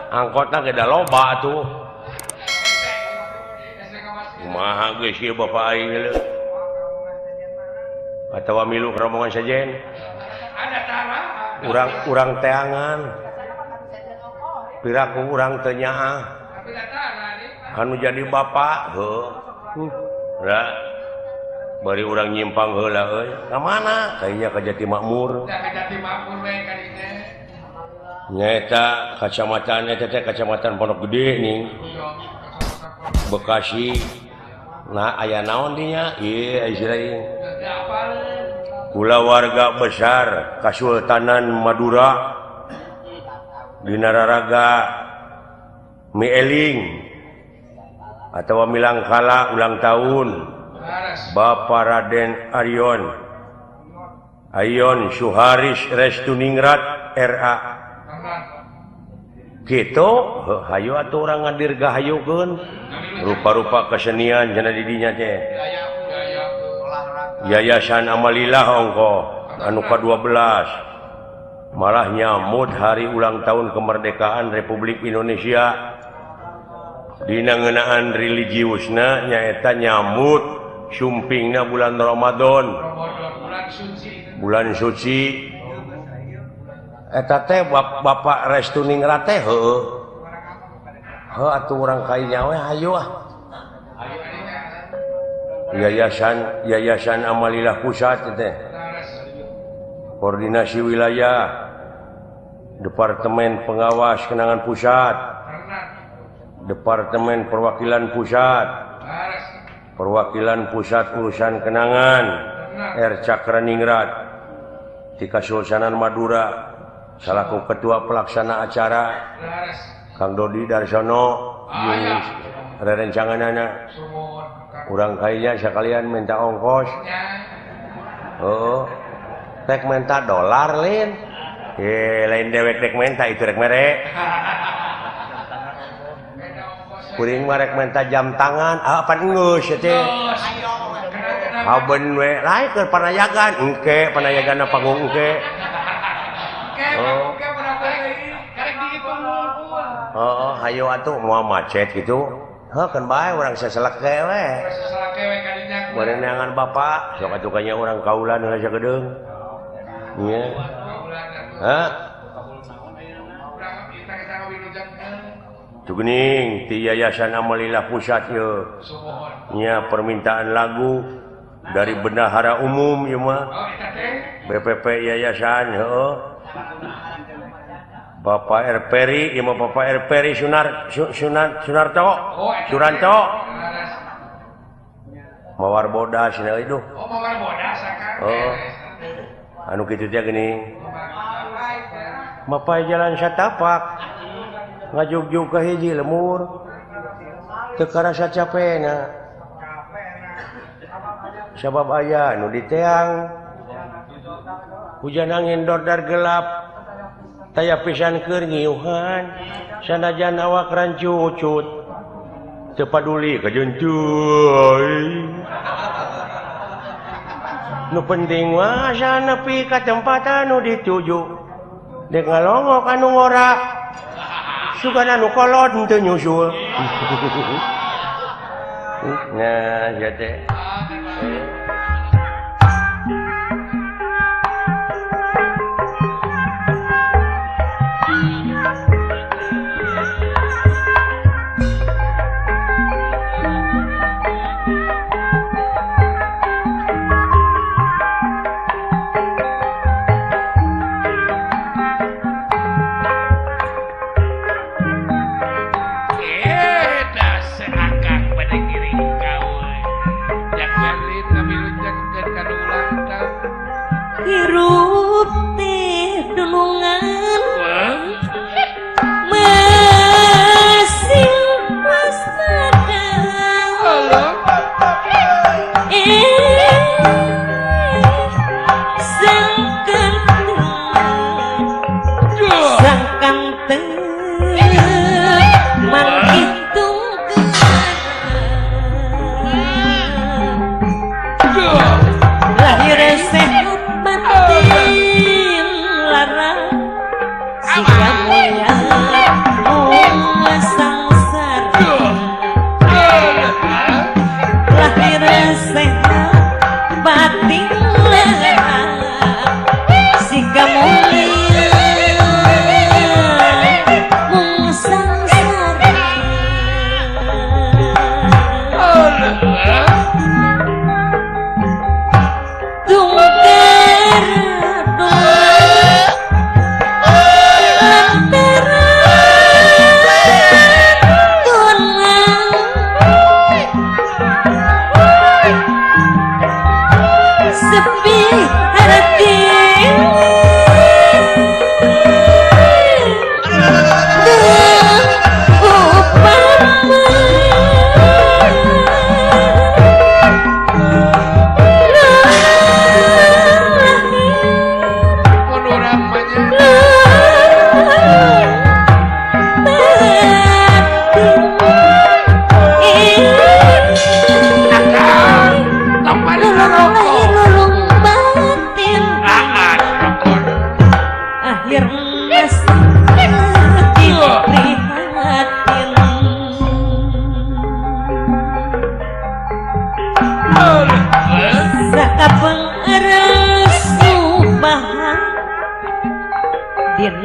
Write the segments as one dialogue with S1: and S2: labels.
S1: Angkotna ge da loba atuh. Kumaha geus ieu bapak aing leuh. Atawa milu rombongan sejen. Urang-urang teangan. Piraku urang teu nyaah. Anu jadi bapak heuh. Ra bari urang nyimpang heula euy. Ka mana? Kayaknya ka Jati Makmur.
S2: Ka Jati Makmur we ka dieu.
S1: Nyaeta kacamatan eta teh kacamatan Pondok Gede nih. Bekasi. Nah aya naon dinya? Ieu ieu. Kulawarga besar Kasultanan Madura dina raraga Mieling atawa Milangkala ulang tahun Bapak Raden Arion Ayon Suharis Restuningrat RA gitu hayu atuh urang ngadirgahayukeun rupa-rupa kesenian cenah di dinya teh Yayasan Amalilah ongko anu ka-12 malah nyamud hari ulang tahun kemerdekaan Republik Indonesia dina ngeunaan religiusna nyaeta nyamud sumpingna bulan Ramadan bulan suci eta teh Bapak Restuningrat teh heueuh heuh atuh urang kainya we hayu ah Yayasan Amalilah Pusat teh Koordinasi Wilayah Departemen Pengawas Kenangan Pusat Departemen Perwakilan Pusat Perwakilan Pusat Urusan Kenangan R. Cakraningrat di Kasultanan Madura salaku ketua pelaksana acara Kang Dodi Darsono jeung rerencanganana urang kayaknya sekalian minta ongkos oh rek minta dolar lin lain dewek rek minta itu rek mere kuring mah rek minta jam tangan apa geus teh haben we lain keur panayagan engke panayaganna panggung engke oh oh hayu atuh moal macet gitu heuh keun bae urang saselek we bari neangan bapak sok atuh kanya urang kaulan heula sagedeung nya hah Tugening ti Yayasan Amalilah Pusat ieu nya permintaan lagu dari Bendahara Umum ieu mah BPP Yayasan heuh Bapak R. Peri, ieu mah Bapak R. Peri Sunarto, Suranto. Mawar bodas cenah euy duh.
S2: Oh, mawar bodas akang.
S1: Oh. Anu kitu teh geuning. Mapai jalan satapak. Ngajugjug ka hiji lemur. Teu karasa capena. Sabab aya nu diteang. Hujan angin dordar gelap. Taya pisan keur ngiuhan sanajan awak rancucut teu paduli kajencuy nu penting mah asa nepi ka tempat anu dituju dek ngalongok anu ngora sugan anu kolot henteu nyusul nah ieu teh
S3: hirup teh dunungan masing waspada sangkan teu manghitung lahir sehat batin lara sikap mulia.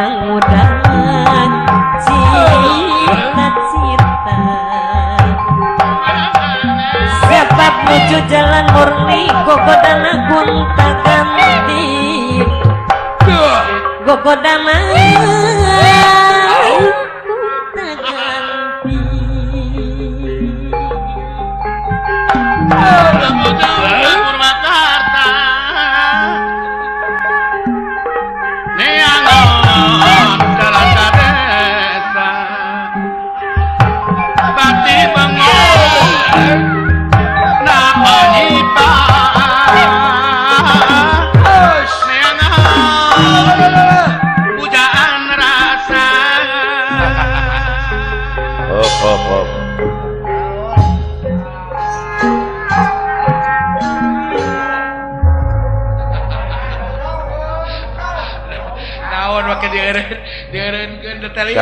S3: kana ngudang cita-cita sebab nuju jalan murni gogodana gonta ganti gogodana gonta ganti.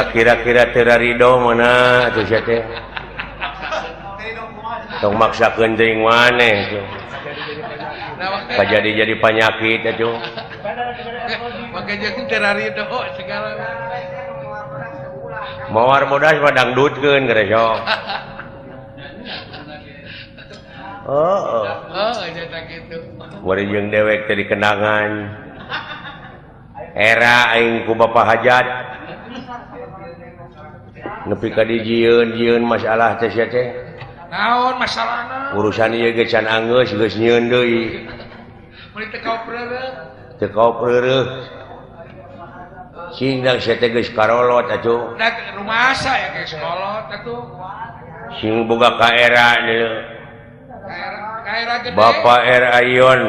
S1: Kira-kira teu rido mana atuh sia teh. Tong maksakeun teuing maneh tuh. Kajadi jadi panyakit atuh.
S2: Make jeung teu rido segala.
S1: Mawar bodas mah dangdutkeun geura sok. Oh.
S2: Oh, nya kitu.
S1: Bari jeung dewek teh dikenangan. Era aing ku Bapak Hajat. Nepi ka dijieun-jieun masalah teh sia teh.
S2: Naon masalahna?
S1: Urusan ieu ge can anggeus geus nyieun deui.
S2: Meuni teu kaopreureuh.
S1: Teu kaopreureuh. Sing dang sia teh geus karolot atuh.
S2: Da rumasa ya geus kolot atuh.
S1: Sing boga ka era deui.
S2: Ka era gede.
S1: Bapak R Ayon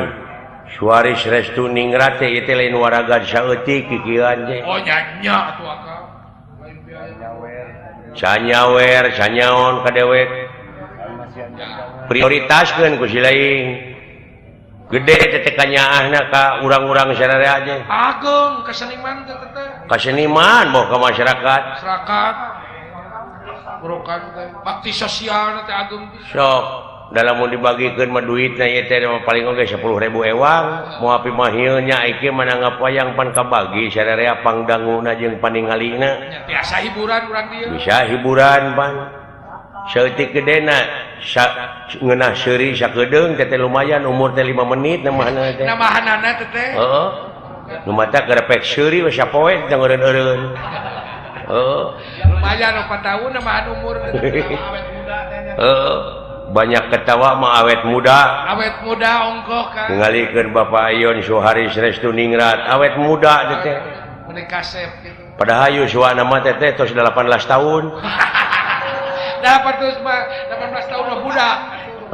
S1: Suaris Restu Ningrat teh ieu teh lain waraga saeutik kikieuan teh.
S2: Oh nya nya atuh akang.
S1: Sanyawer, sanyaon ka dewek. Prioritaskeun ku si lain. Gede teh teh kanyaahna ka urang-urang sararea teh.
S2: Agung kaseniman teh teh.
S1: Kaseniman boh ka masyarakat.
S2: Masyarakat. Burukan teh bakti sosial teh agung.
S1: Sok dalam mun dibagikeun mah duitna ieu teh paling oge 10.000 ewang, moal pimahieun nya ieu mah nanggap wayang pan kabagi sararea pangdanguna jeung paningalina.
S2: Biasa hiburan urang dieu.
S1: Bisa hiburan pan. Saeutik gedena ngeunah seuri sakedeung teh lumayan umur teh 5 menit namahanana teh.
S2: Namahanana teh teh.
S1: Heeh. Nu mata gerepek seuri we sapoe teh ngeureun-eureun. Heeh.
S2: Lumayan 4 tahun namahan umur teh awet muda teh.
S1: Heeh. Banyak ketawa mah awet muda.
S2: Awet muda ongkoh kan.
S1: Ningalikeun Bapak Ayon Suharis Restu Ningrat awet muda teh teh.
S2: Meuni kasep kitu.
S1: Padahal yuswana mah teh teh tos 18 tahun.
S2: 18 tahun mah budak.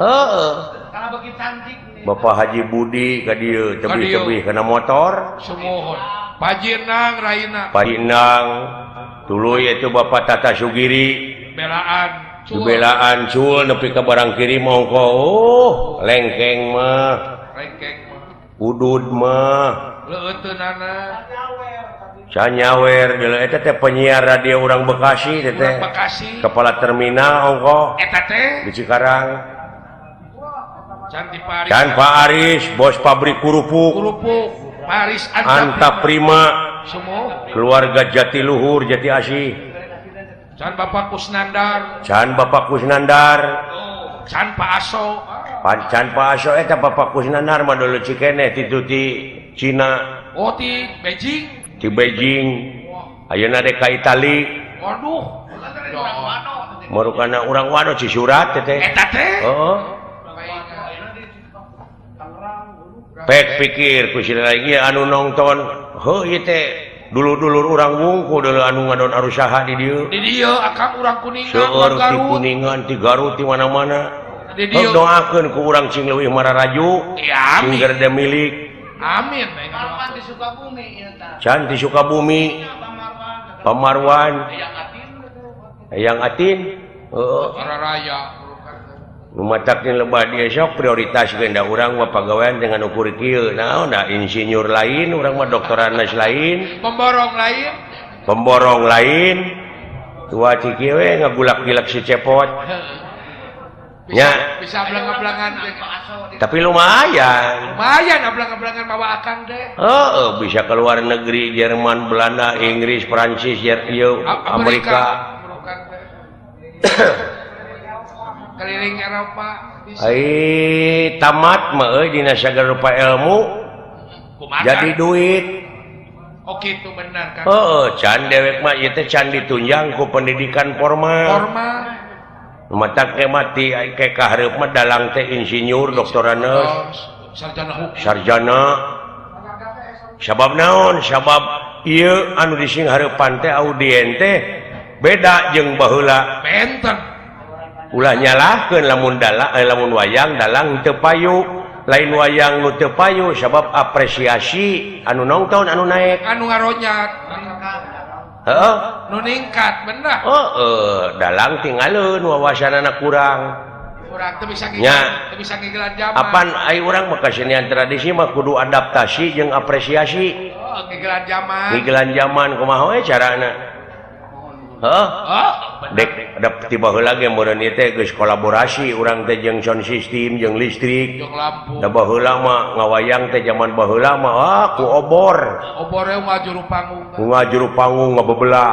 S1: Heeh.
S2: Salah beuki cantik nih.
S1: Bapak Haji Budi ka dieu tebih-tebih kana motor.
S2: Sumuhun. Pajinang raina.
S1: Pajinang tuluy itu Bapak Tata Sugiri.
S2: Belaan.
S1: Belaan cul nepi ka barang kiri mongko oh lengkeng mah
S2: lengkeng mah
S1: udud mah
S2: leuteunana
S1: canyawer deuleu eta teh penyiar radio urang Bekasi teh teh kepala terminal ongko
S2: eta teh
S1: di Cikarang
S2: Can Pak Aris,
S1: Can Pak Aris bos pabrik kerupuk
S2: kerupuk Paris
S1: Anta Prima
S2: semua
S1: keluarga Jatiluhur Jati Asih
S2: Can Bapak Kusnandar.
S1: Can Bapak Kusnandar.
S2: Oh, Can Pak Aso.
S1: Can Pak Aso eta Bapak Kusnandar mah dulu cikeneh ti ti Cina.
S2: Oh, ti Beijing.
S1: Ti Beijing. Ayeuna dek ka Itali.
S2: Waduh.
S1: Marukana urang wano Cisurat teh teh.
S2: Eta teh.
S1: Heeh. Pek pikir ku si lagi anu nongton, heuh ieu teh dulur-dulur urang wungku dulu anu ngadon arusaha di dieu.
S2: Di dieu akang urang Kuningan,
S1: seueur ti Kuningan, ti Garut, ti mana-mana. Di dieu doakeun ku urang cing leuwih mararaju,
S2: ya,
S1: cing gerde milik.
S2: Amin.
S4: Pamarwan di Sukabumi ieu tah.
S1: Can di Sukabumi. Pamarwan. Eyang Atin. Heeh.
S2: Raya.
S1: Nu matakna lebah dia sok prioritas da urang mah pagawean dengan ukur kieu. Naon da insinyur lain, urang mah doktoranes lain,
S2: pemborong lain.
S1: Pemborong lain. Tua ci kieu we ngagulak-gilak si cepot. Ya.
S2: Bisa ablang-ablangan
S1: tapi lumayan.
S2: Lumayan ablang-ablangan bawa akang deh.
S1: Heeh, bisa keluar negeri Jerman, Belanda, Inggris, Prancis, Amerika.
S2: Keliling Eropa.
S1: Ai tamat mah euy dina sagala rupa ilmu. Jadi duit.
S2: Oh kitu benar kan.
S1: Heeh, can dewek mah ieu teh can ditunjang ku pendidikan formal.
S2: Formal.
S1: Mata ke mati ke kahareup mah dalang teh insinyur, doktoranes,
S2: sarjana hukum.
S1: Sarjana. Sabab naon? Sabab ieu anu dising hareupan teh audien teh beda jeung baheula.
S2: Benten.
S1: Ulah nyalahkeun lamun dalang lamun wayang dalang teu payu, lain wayang nu teu payu sabab apresiasi anu nongton anu naek,
S2: anu ngaronyat.
S1: Heeh,
S2: nu ningkat bener.
S1: Heeh, dalang tinggalin wawasanana kurang.
S2: Kurang teu bisa ngigelan, teu bisa ngigelan zaman.
S1: Apan ai urang mah kasenian tradisi mah kudu adaptasi jeung apresiasi.
S2: Oh, ngigelan zaman.
S1: Ngigelan zaman kumaha we carana? Heeh. Dek ti baheula ge meureun ieu teh geus kolaborasi urang teh jeung sound system jeung listrik.
S2: Jeung lampu.
S1: Da baheula mah ngawayang teh zaman baheula mah ah ku obor.
S2: Obore ngajuru panggung.
S1: Ngajuru panggung ngabebela.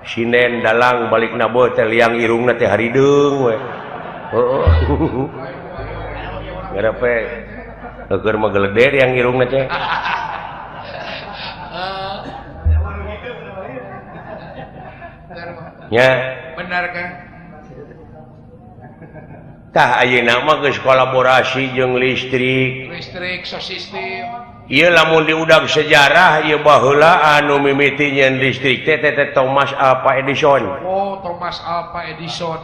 S1: Sinen dalang balik na beuh teh liang irungna teh harideung we. Heeh. Ngarepe leueur mah geleder yang irungna teh. Ya.
S2: Benar kan?
S1: Tah ayeuna mah geus kolaborasi jeung listrik.
S2: Listrik, sound system.
S1: Ieu lamun diudag sejarah ieu baheula anu mimiti nyeun listrik teh teh Thomas Alva Edison.
S2: Oh, Thomas Alva Edison.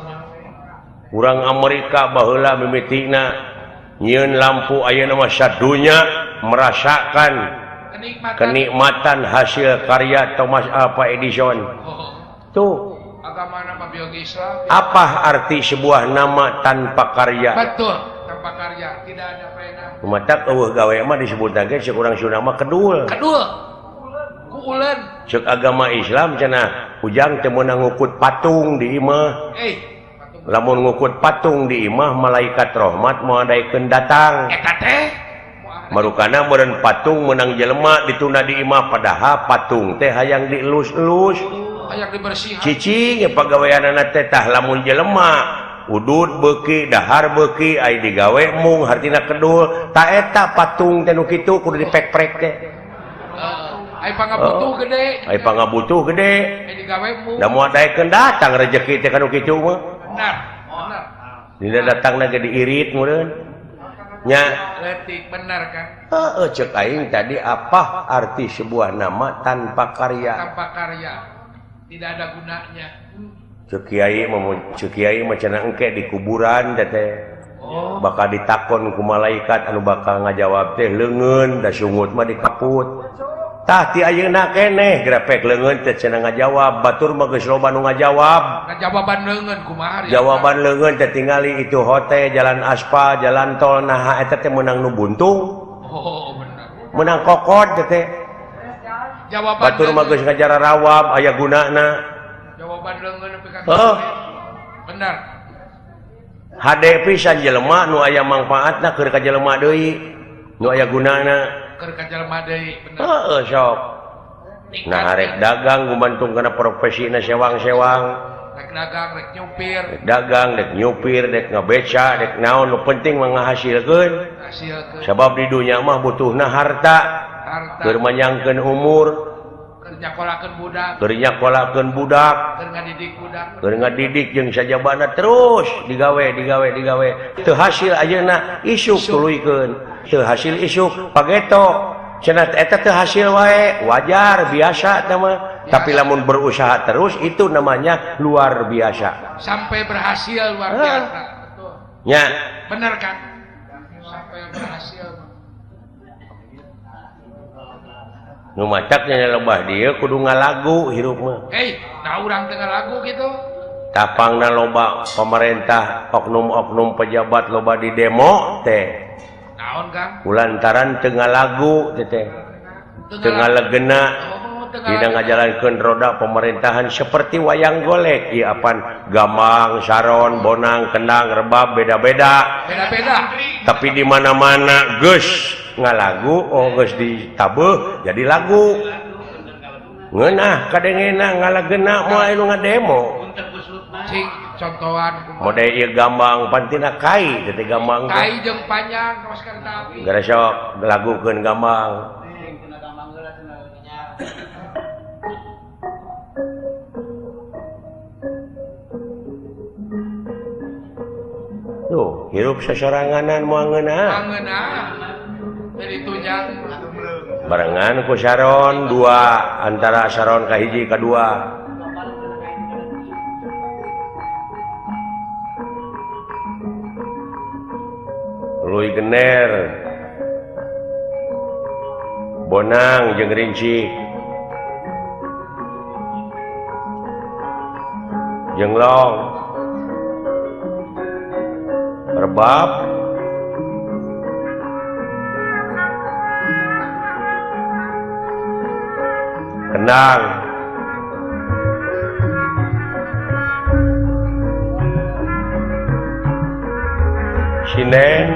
S1: Urang Amerika baheula mimitina nyieun lampu ayeuna mah sadunya merasakan kenikmatan hasil karya Thomas Alva Edison.
S2: Oh.
S1: Tuh.
S2: Agama nama biologi Islam.
S1: Apa arti sebuah nama tanpa karya?
S2: Betul, tanpa karya tidak ada faedah.
S1: Matak eueuh gawe mah disebut lagi cek urang Sunda mah kedul.
S2: Kedul. Kuulen.
S1: Cek agama Islam cenah ujang teu meunang ngukut patung di imah. Lamun ngukut patung di imah malaikat rahmat moal daekeun datang.
S2: Eta teh
S1: marukana meureun patung meunang jelema ditunda di imah padahal patung teh hayang dielus-elus. Cicing pagaweanana teh tah lamun jelema udud beuki dahar beuki ai digawe mung hartina kedul ta eta patung teh nu kitu kudu dipek-prek teh.
S2: Ai pangabutuh gede.
S1: Ai pangabutuh gede.
S2: Ai digawe mung.
S1: Da moal daekeun datang rejeki teh kanu kitu mah.
S2: Benar. Benar.
S1: Dina datangna ge diirit meureun. Nya
S2: leutik benar kan?
S1: Heeh ceuk aing tadi apa arti sebuah nama tanpa karya?
S2: Tanpa karya. Tidak ada gunanya.
S1: Cek kiai mah cenah engke di kuburan teh.
S2: Oh.
S1: Bakal ditakon ku malaikat anu bakal ngajawab teh leungeun da sungut mah dikaput. Tah ti ayeuna keneh grepek leungeun teh cenah ngajawab, batur mah geus loba nu ngajawab.
S2: Ngajawaban leungeun kumaha?
S1: Jawaban leungeun teh tingali itu hotel, jalan aspal, jalan tol naha eta teh meunang nu buntung.
S2: Oh, bener.
S1: Meunang kokod teh.
S2: Jawaban
S1: batur mah geus ngajar rawab aya gunana.
S2: Jawaban leungeun nepi ka
S1: oh.
S2: Bener.
S1: Hade pisan jelema nu aya mangfaatna keur ka jelema deui, nu aya gunana
S2: keur ka jelema deui bener.
S1: Heeh sok. Nah rek dagang gumantung kana profesina sewang-sewang.
S2: Rek dagang rek nyupir.
S1: Rek dagang rek nyupir rek ngabeca rek naon nu penting mah ngahasilkeun.
S2: Hasilkeun.
S1: Sabab di dunya mah butuhna harta.
S2: Harta.
S1: Keur manyangkeun umur,
S2: keur nyakolakeun budak,
S1: keur nyakolakeun budak,
S2: keur ngadidik budak,
S1: keur ngadidik jeung sajabana terus digawe digawe digawe teu hasil ayeuna isuk tuluykeun, teu hasil isuk pageto cenah eta teu hasil wae wajar biasa teh mah, tapi lamun berusaha terus itu namanya luar biasa
S2: sampai berhasil luar biasa. Betul
S1: nya
S2: bener kan sampai berhasil.
S1: Nu macaknya lebah dia kudu ngalagu hirup mah.
S2: Nah urang teu ngalagu gitu.
S1: Tapangna loba pemerintah, oknum-oknum pejabat loba di demo teh.
S2: Naon Kang?
S1: Kulantaran teu ngalagu teh teh. Teu ngalegena.
S2: Oh,
S1: Dina ngajalankeun roda pemerintahan seperti wayang golek ieu apan gambang, saron, bonang, kendang, rebab beda-beda.
S2: Beda-beda.
S1: Tapi di mana-mana geus ngalagu, oh geus ditabeuh jadi lagu. Ngeunah kadengena ngalagena moal anu ngademo.
S2: Cing contohan
S1: mode ieu gambang pantina kai teh gambang.
S2: Kai jeung panjang kaos kareta api.
S1: Gara sok lagukeun gambang. Tuh, hirup sasoranganan moal ngeunah.
S2: Ngeunah. Jadi tunjang
S1: barengan ku saron dua antara saron ka hiji ka dua. Luy gener bonang jeung rinci jeung long rebab kendang sinen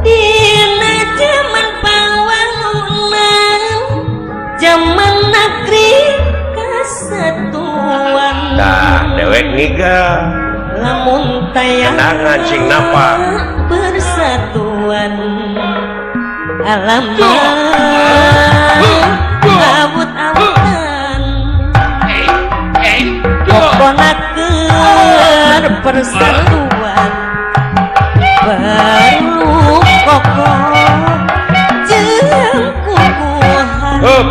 S3: dina jaman pawangunan jaman negeri kesatuan.
S1: Nah dewek ngiga
S3: lamun tayang
S1: kenangan sing napa
S3: persatuan alamat awut-awutan kokonakeun persatuan baru kokoh jeung kukuhan.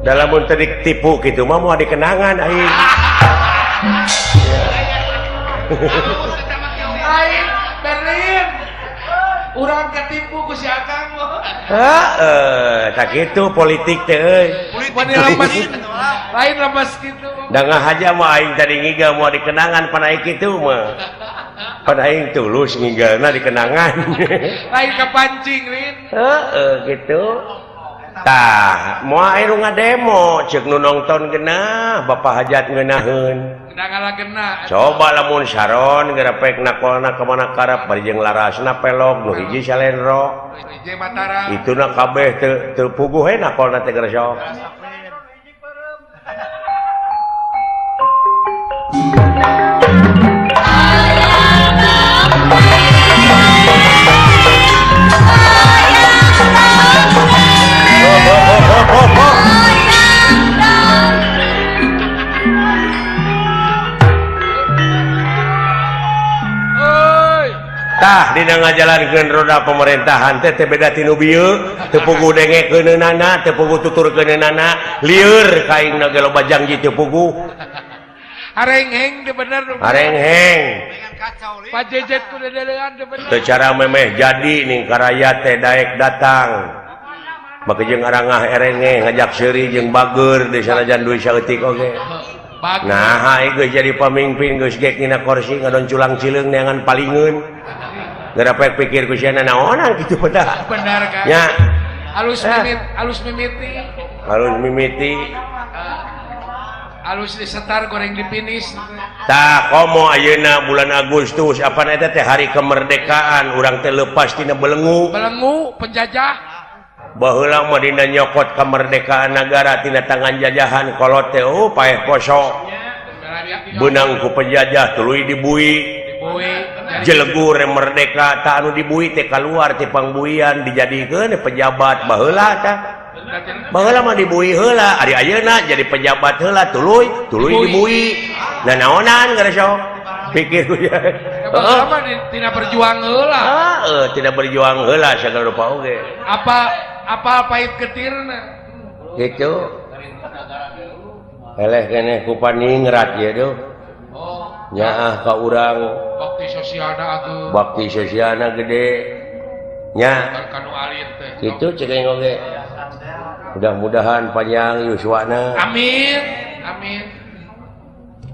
S1: Dalam mun teu ditipu kitu mah moal dikenangan aing.
S2: Aing Berlin urang ketipu ku si Akang mah.
S1: Heeh, tak kitu politik teh euy.
S2: Politik lain lemes kitu.
S1: Da ngahaja mah aing tadi ngiga moal dikenangan pan aing kitu mah. Pan aing tulus ngigalna dikenangan.
S2: Lain kepancing Lin.
S1: Heeh kitu. Tah, moal aya nu ngademo ceuk nu nongton geunah Bapak Hajat ngeunaheun. Coba lamun saron gerepek nakolna ka mana karep bari jeung larasna pelog nu hiji salendro. Ituna kabeh teu teu puguh we nakolna teh geus sok. Tah dina ngajalankeun roda pemerintahan teh teu beda ti nu bieu, teu puguh dengekeunana, teu puguh tuturkeunana, lieur ka aing ge loba janji teu puguh.
S2: Harengheng teu bener.
S1: Harengheng.
S2: Pajejet ku dedelean teu bener.
S1: Teu cara memeh jadi ning karayat teh daek datang. Make jeung arangah erenge ngajak seuri jeung bager di sanajan duit saeutik oge. Nah, geus jadi pamimpin geus gek dina kursi ngadon culang cileung neangan palingeun. Gerapek pikir ku sia naonan kitu pada.
S2: Benar kan?
S1: Nya.
S2: Alus mimit, alus mimiti.
S1: Alus mimiti.
S2: Alus disetar goreng dipinis.
S1: Tah komo ayeuna bulan Agustus apan eta teh hari kemerdekaan urang teh leupas tina belengu.
S2: Belengu penjajah.
S1: Baheula mah dina nyokot kemerdekaan nagara tina tangan jajahan kolot teh oh paeh poso. Beunang ku penjajah tuluy dibui. Jelegur merdeka tak anu dibui teh kaluar ti pangbuian dijadikeun pejabat baheula tah. Baheula mah dibui heula, ari ayeuna jadi pejabat heula tuluy tuluy dibui. Nanaonan geus sok pikir ku ya.
S2: Baheula mah tina berjuang heula.
S1: Heeh, tina berjuang heula sagala rupa oge.
S2: Apa apa pahit ketirna?
S1: Gitu. Eleh keneh ku paningrat ieu duh. Nyaah ka urang
S2: bakti sosialna ageung.
S1: Bakti sosialna gede. Nya. Kitu cek aing oge. Mudah-mudahan panjang yuswana.
S2: Amin. Amin.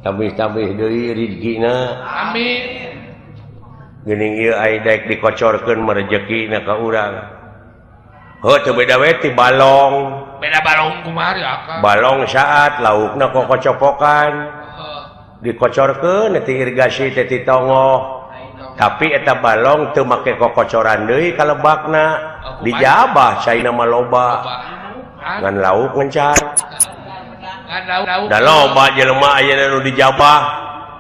S1: Tambih-tambih deui rezekina.
S2: Amin.
S1: Geuning ieu ai daek dikocorkeun mah rezekina ka urang. Heuh teu beda we ti balong.
S2: Beda balong kumaha ya Akang?
S1: Balong saat laukna kokocopokan. Dikocorkeun ti irigasi teh ti tongoh. Tapi eta balong teu make kokocoran deui ka lebakna. Dijabah caina mah loba. Ngan lauk ngencar. Da loba jelema ayeuna nu dijabah,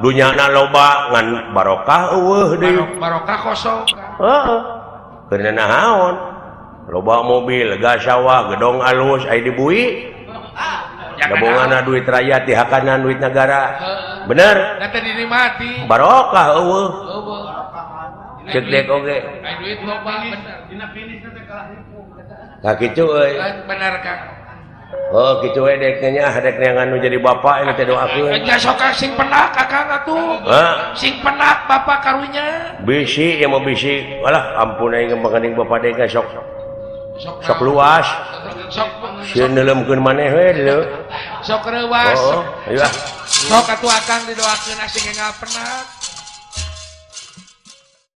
S1: dunyana loba ngan barokah eueuh deui.
S2: Barokah kosong.
S1: Heeh. Keur naon? Loba mobil, gas sawah, gedong alus aya dibui. Dabongana duit rakyat dihakanan duit negara. Bener?
S2: Da teh dinikmati.
S1: Barokah eueuh. Ceuk dek oge.
S2: Aya duit loba bener.
S4: Dina finish teh kalah nipu.
S1: Ka kitu euy.
S2: Bener Kang.
S1: Oh kitu we dek nya dek neangan nu jadi bapak ini teh doakeun.
S2: Nya sok sing penak Akang atuh. Sing penak bapak karunya.
S1: Bisi ieu mah bisi. Alah ampun aing ngembangkeun bapak dek sok. Sok luas.
S2: Sok
S1: sieun neuleumkeun maneh we leu.
S2: Sok reuwas.
S1: Oh, ayo ah.
S2: Sok atuh Akang didoakeun asing enggal penak.